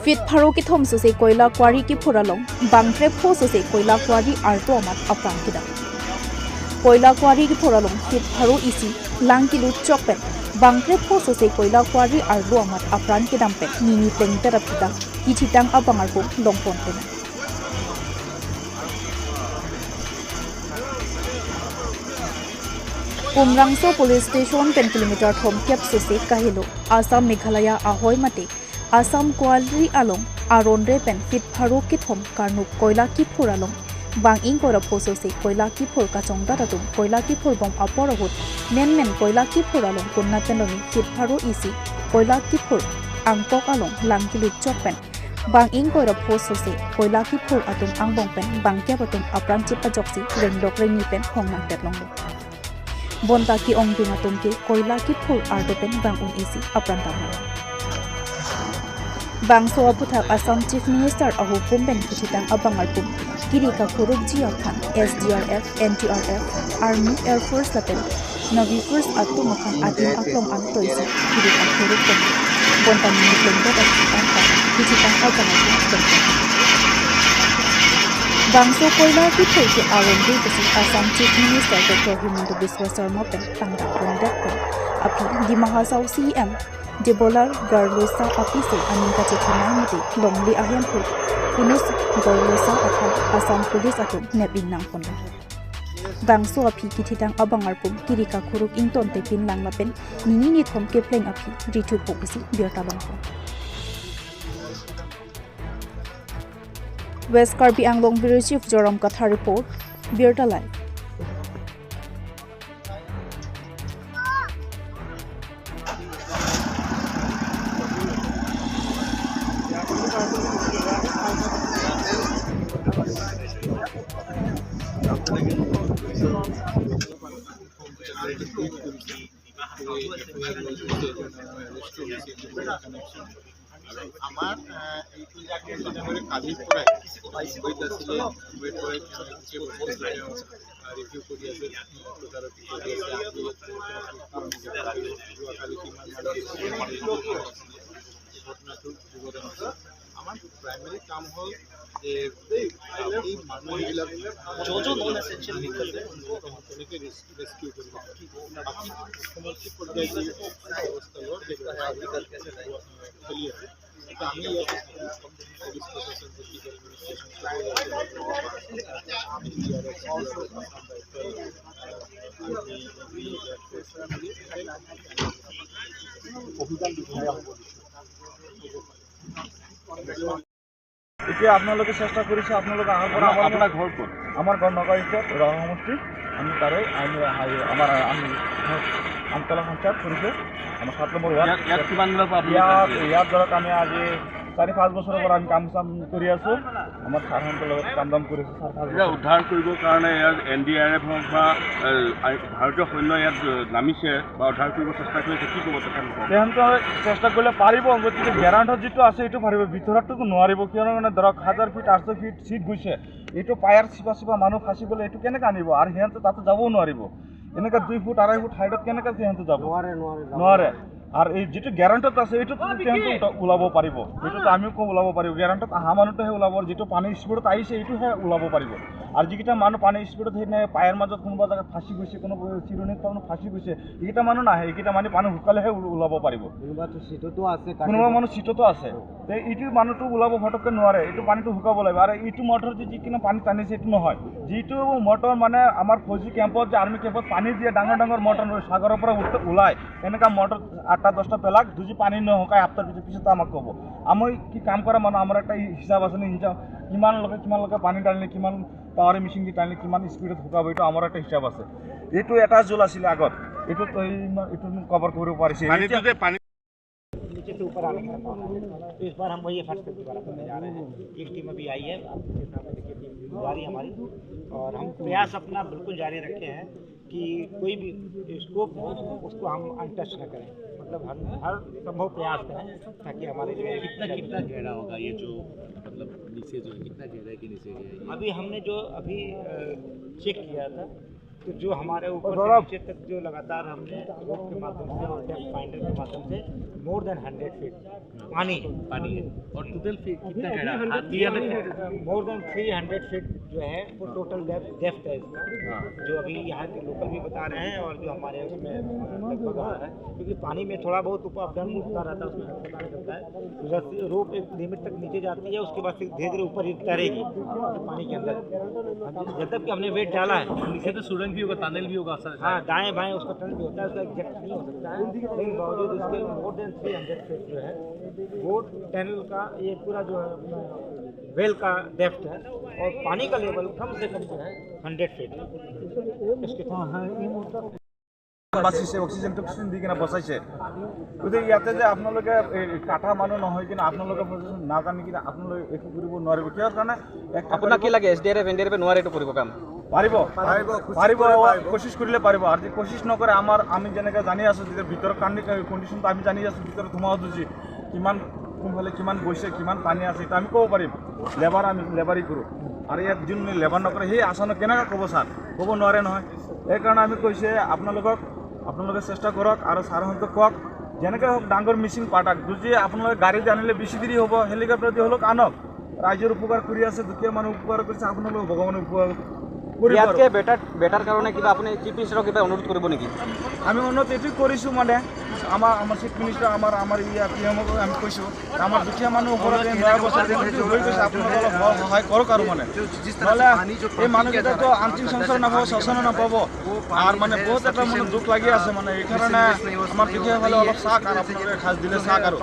Fit pharo ki thom so se koila kwari ki phuralong bangtre pho so se koila kwari arto amat aprang kida koila kwari ki phuralong fit pharo isi langkilu chokpen bangtre pho so se koila kwari arlo amat apran kidam pe nini pleng tarapita kichitang abangar ko longpon pena Umrangso police station 10 kilometer thom kep so se kahilo Assam Meghalaya ahoi mate Assam kwalri along aron repen fit pharo ki thom karnup koila ki phur along bang ing kora phoso se koila ki phur ka chongda tatum koila ki phur bom aporohut men men koila ki phur along konna penoni fit pharo isi koila ki phur angkok along langkilu chokpen bang ing kora phoso se koila ki phur atum angbong pen bang kya patum apran chipa joksi rendok rengni pen hongnang tetlong bonta ki ongding atum ke koila ki phur ardo pen bang un isi apran tamna Bangso aputhak Assam Chief Minister ahu pumben kichitang abangar pum kirika khuruk ji akhan SDRF NTRF Army Air Force lapen Navy Force atu makhan atim aklong ang toisi kirika khuruk pum bonta ni plengda kichitang ka kichitang abangar pum Bangso koila ki phur ke aron de kasi Assam Chief Minister Dr. Himanta Biswa Sarma pen tangda pumdak pen api Dima Hasao CM Debolar Garlosa apise aninka chethina mate longli ahem phur punus Garlosa akhan Assam Police atum neping nang pon Bangso aphi kithitang abangar pum kirika khuruk ington te pin langla pen nini ni thom ke pleng aphi ritu pokisi biota bangpo West Karbi Anglong Bureau Chief Joram Katha report Birta Live. আমাৰ কালিৰ পৰাই review কৰি আছে, তদাৰকি কৰি আছে। যোৱাকালি কিমান ঘটনাটোৰ বিৱৰণ আছে। আমাৰ প্ৰাইমেৰী কাম হ'ল যে এই মানুহবিলাক কেনেকৈ ৰেস্কিউ কৰিব, বাকী মুখ্যমন্ত্ৰী পৰ্যায়ত যি ব্যৱস্থা লোৱা সেই চলি আছে। আমি ইয়াতে পুলিচ প্ৰশাসন, ডিষ্ট্ৰিক্ট এডমিনিষ্ট্ৰেশ্যন, অভিযান দীঘলীয়া হ'ব। এতিয়া আপোনালোকে চেষ্টা কৰিছে, আপোনালোকে অহাৰ পৰা আপোনাৰ ঘৰ ক'ত? আমাৰ ঘৰ নগাঁও ৰহা সমষ্টি। আমি তাৰে আমি আমাৰ আমি আমতলা পঞ্চায়ত কৰিছোঁ, আমাৰ 7 নম্বৰ ৱাৰ্ড। ইয়াত কিমান দিনৰ পৰা? ইয়াত ধৰক আমি আজি 4-5 বছৰৰ পৰা আমি কাম চাম কৰি আছোঁ। আমাৰ ছাৰহঁতৰ লগত কাম দাম কৰিছোঁ 4-5 বছৰ। উদ্ধাৰ কৰিবৰ কাৰণে ইয়াত এন ডি আৰ এফ হওক বা ভাৰতীয় সৈন্য ইয়াত নামিছে বা উদ্ধাৰ কৰিব চেষ্টা কৰিছে, কি ক'ব তেখেতলোকক? তেহেঁতে চেষ্টা কৰিলে পাৰিব, গতিকে গেৰাণ্টত যিটো আছে সেইটো পাৰিব, ভিতৰততো নোৱাৰিব। কিয়নো মানে ধৰক 1000 ফিট 800 ফিট চিট গৈছে, এইটো পায়াৰ চিপা চিপা মানুহ ফাঁচি গ'লে এইটো কেনেকৈ আনিব? আৰু সিহঁতে তাতে যাবও নোৱাৰিব। এনেকৈ 2 ফুট 2.5 ফুট হাইটত কেনেকৈ সিহঁতে যাব? নোৱাৰে। আৰু এই যিটো গেৰাণ্টত আছে এইটো সিহঁতে ওলাব পাৰিব, এইটোতো আমিও কম ওলাব পাৰিব। গেৰাণ্টত অহা মানুহটোহে ওলাব, যিটো পানী স্পীডত আহিছে এইটোহে ওলাব পাৰিব। আৰু যিকেইটা মানুহ পানী স্পীডত সেইদিনা পায়াৰ মাজত কোনোবা জেগাত ফাঁচি গৈছে, কোনো চিৰণিত মানুহ ফাঁচি গৈছে, এইকেইটা মানুহ নাহে। এইকেইটা মানুহ পানী শুকালেহে ওলাব পাৰিব। কোনোবা মানুহ চিটতো আছে, এইটো মানুহটো ওলাব ফটককৈ নোৱাৰে, এইটো পানীটো শুকাব লাগিব। আৰু এইটো মটৰ যে যিখিনি পানী টানিছে এইটো নহয়, যিটো মটৰ মানে আমাৰ ফৌজী কেম্পত যে আৰ্মি কেম্পত পানী দিয়ে, ডাঙৰ ডাঙৰ মটৰ সাগৰৰ পৰা ওলায়, এনেকুৱা মটৰ 8টা 10টা পেলাক, দুজি পানী নশুকাই সপ্তাহ পিছত পিছত আমাক ক'ব। আমি কি কাম কৰা মানুহ, আমাৰ এটা হিচাপ আছে নে, কিমান লোকে পানী টানিলে, কিমান পাৱাৰ মেচিন দি টানিলে, কিমান স্পীডত শুকাব, এইটো আমাৰ এটা হিচাপ আছে। এইটো এটা জোল আছিলে আগত, এইটো এইটো কভাৰ কৰিব পাৰিছে। नीचे से ऊपर आने की संभावना है, तो इस बार हम वही एफर्ट्स पे दोबारा करने जा रहे हैं। एक टीम अभी आई है, आपके सामने देखिए टीम जा रही है हमारी, और हम प्रयास अपना बिल्कुल जारी रखे हैं कि कोई भी स्कोप हो उसको हम अनटच न करें, मतलब हम हर संभव प्रयास करें ताकि हमारे जो कितना कितना गहरा होगा ये जो मतलब नीचे जो है, कितना गहरा है कि नीचे गया? अभी हमने जो अभी चेक किया था तो जो हमारे ऊपर से नीचे तक जो लगातार हमने रोप के माध्यम से और डेप्थ फाइंडर के माध्यम से मोर देन 100 फीट पानी है, पानी है। और टोटल फीट कितना गहरा? मोर देन 300 फीट जो है वो टोटल डेप्थ है इसका, जो अभी यहाँ के लोकल भी बता रहे हैं और जो हमारे उसमें लगभग आ रहा है, क्योंकि पानी में थोड़ा बहुत ऊपर अप डाउन होता रहता है, उसमें पता नहीं चलता है। रोप एक लिमिट तक नीचे जाती है, उसके बाद फिर धीरे धीरे ऊपर ही तैरेगी तो पानी के अंदर, जब तक कि हमने वेट डाला है। नीचे तो सुरंग भी होगा, टनल भी होगा सर। हाँ, दाएं बाएं उसका टनल भी होता है, उसका एग्जैक्ट नहीं हो सकता है, लेकिन बावजूद उसके मोर देन 300 फीट जो है वो टनल का ये पूरा जो है वेल का डेप्थ है, और पानी का लेवल कम से कम जो है 100 फीट इसके। বাচিছে, অক্সিজেন টক্সিজেন দি কিনে বচাইছে। গতিকে ইয়াতে যে আপোনালোকে কাটা মানুহ নহয় কিনে আপোনালোকে নাজানি কিনে আপোনালোকে একো কৰিব নোৱাৰিব। কিহৰ কাৰণে? আপোনাক কি লাগে, S D R F N D R এফে নোৱাৰে এইটো কৰিব কাম? পাৰিব, পাৰিব, কোচিছ কৰিলে পাৰিব। আৰু যদি কোচিছ নকৰে, আমাৰ আমি যেনেকৈ জানি আছোঁ, যেতিয়া ভিতৰৰ কণ্ডিশ্যনটো আমি জানি আছোঁ, ভিতৰত সোমাব যুঁজি কিমান কোনফালে কিমান গৈছে, কিমান পানী আছে, এইটো আমি ক'ব পাৰিম। লেবাৰ আমি লেবাৰী কৰোঁ, আৰু ইয়াত যোন লেবাৰ নকৰে সেই আচানক কেনেকৈ ক'ব ছাৰ? ক'ব নোৱাৰে নহয়। সেইকাৰণে আমি কৈছে আপোনালোকক, আপোনালোকে চেষ্টা কৰক আৰু ছাৰহঁতক কওক যেনেকৈ হওক ডাঙৰ মেচিন পাতাক। যদি আপোনালোকে গাড়ী দি আনিলে বেছি দেৰি হ'ব, হেলিকপ্টাৰ দি হ'লেও আনক। ৰাইজৰ উপকাৰ কৰি আছে, দুখীয়া মানুহ উপকাৰ কৰিছে, আপোনালোক ভগৱানে উপকাৰ কৰিব। ইয়াতকৈ বেটাৰ কাৰণে কিবা আপুনি চিফ মিনিষ্টাৰক কিবা অনুৰোধ কৰিব নেকি? আমি অনুৰোধ এইটোৱে কৰিছোঁ, মানে আমাৰ আমাৰ চিফ মিনিষ্টাৰ, আমাৰ আমাৰ ইয়াৰ পি এমক আমি কৈছোঁ, আমাৰ দুখীয়া মানুহ ওপৰত এই 9 বছৰ হৈ গৈছে, আপোনালোকে অলপ সহায় কৰক। আৰু মানে নহ'লে এই মানুহকেইটাতো আন্তিম সংসাৰ নাপাব, শ্মশানো নাপাব, আৰু মানে বহুত এটা মানে দুখ লাগি আছে। মানে এইকাৰণে আমাৰ দুখীয়াসকলে অলপ চাওক আৰু আপোনালোকে সাজ দিলে চাওক আৰু।